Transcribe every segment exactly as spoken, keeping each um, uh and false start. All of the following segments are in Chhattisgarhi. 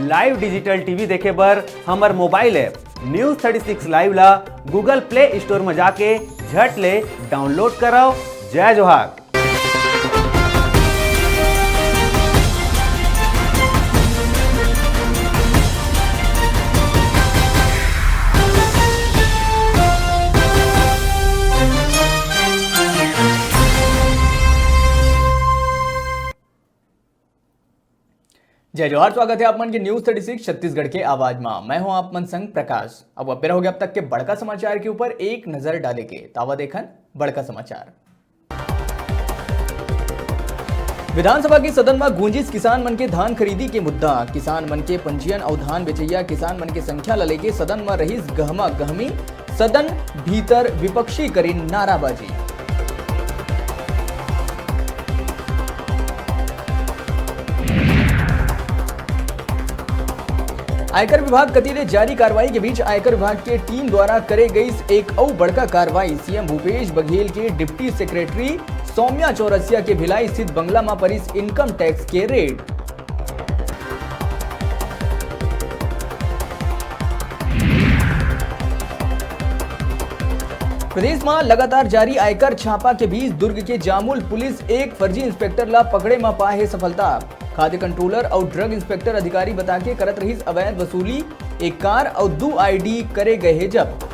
Live digital T V देखे बर हमर mobile app News thirty six Live ला Google Play Store म जाके झट ले download करव। जय जोहार। जय जोहार, स्वागत है आप मन के News thirty six छत्तीसगढ़ के आवाज मा। मैं हूं आप मन संग प्रकाश। अब बेरा हो गया अब तक के बड़का समाचार के ऊपर एक नजर डाले के। तावा देखन बड़का समाचार। विधानसभा के सदन म गूंजिस किसान मन के धान खरीदी के मुद्दा। किसान मन के पंजीयन अउ धान बेचइया किसान मन के संख्या ल लेके सदन म रहिस गहमा गहमी। सदन भीतर विपक्षी करिन नाराबाजी। आयकर विभाग कति ले जारी कार्रवाई के बीच आयकर विभाग के टीम द्वारा करे गई एक अउ बड़का कार्रवाई। सीएम भूपेश बघेल के डिप्टी सेक्रेटरी सौम्या चौरसिया के भिलाई स्थित बंगला म परिस इनकम टैक्स के रेड। प्रदेश म लगातार जारी आयकर छापा के बीच दुर्ग के जामुल पुलिस एक फर्जी इंस्पेक्टर ला पकड़े म पाए हे सफलता। खाद्य कंट्रोलर अउ ड्रग इंस्पेक्टर अधिकारी बता के करत रहिस अवैध वसूली, एक कार अउ दू आईडी करे गए हे जब्त।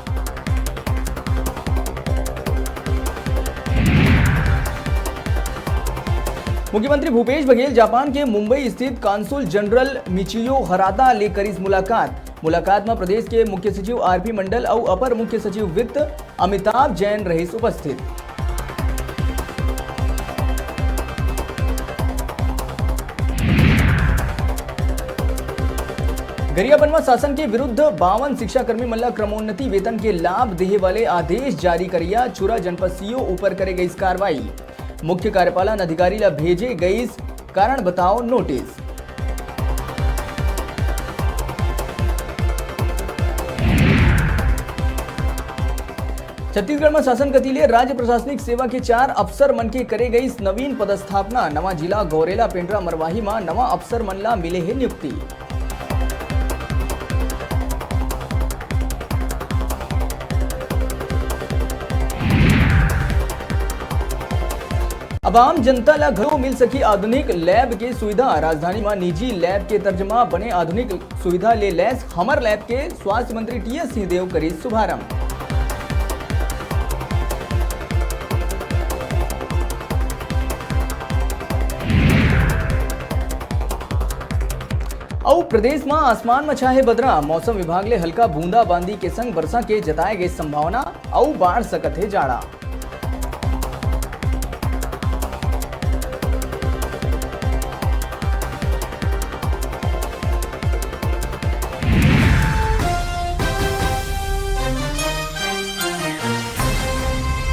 मुख्यमंत्री भूपेश बघेल जापान के मुंबई स्थित कांसुल जनरल मिचियो हराता ले करिस मुलाकात। मुलाकात म प्रदेश के मुख्य सचिव आरपी मंडल अउ अपर मुख्य सचिव वित्त अमिताभ जैन रहिस उपस्थित। गरियाबंद म शासन के विरुद्ध बावन शिक्षाकर्मी मन ल क्रमोन्नति वेतन के लाभ देहे वाले आदेश जारी करिया छुरा जनपद सीओ ऊपर करे गई कार्रवाई। मुख्य कार्यपालन अधिकारी ला भेजे गईस कारण बताओ नोटिस। छत्तीसगढ़ म शासन कति ले राज्य प्रशासनिक सेवा के चार अफसर मन के करे गईस नवीन पदस्थापना। नवा जिला गौरेला पेंड्रा मरवाही म नवा अफसर मन ला मिले हे नियुक्ति। अब आम जनता ला घलो मिल सकी आधुनिक लैब के सुविधा। राजधानी म निजी लैब के तर्ज म बने आधुनिक सुविधा ले लैस हमर लैब के स्वास्थ्य मंत्री टीएस सिंहदेव करिस शुभारंभ। अउ प्रदेश म आसमान म छाहे बदरा, मौसम विभाग ले हल्का बूंदाबांदी के संग बरसा के जताए गए संभावना, अउ बाढ़ सकत हे जाड़ा।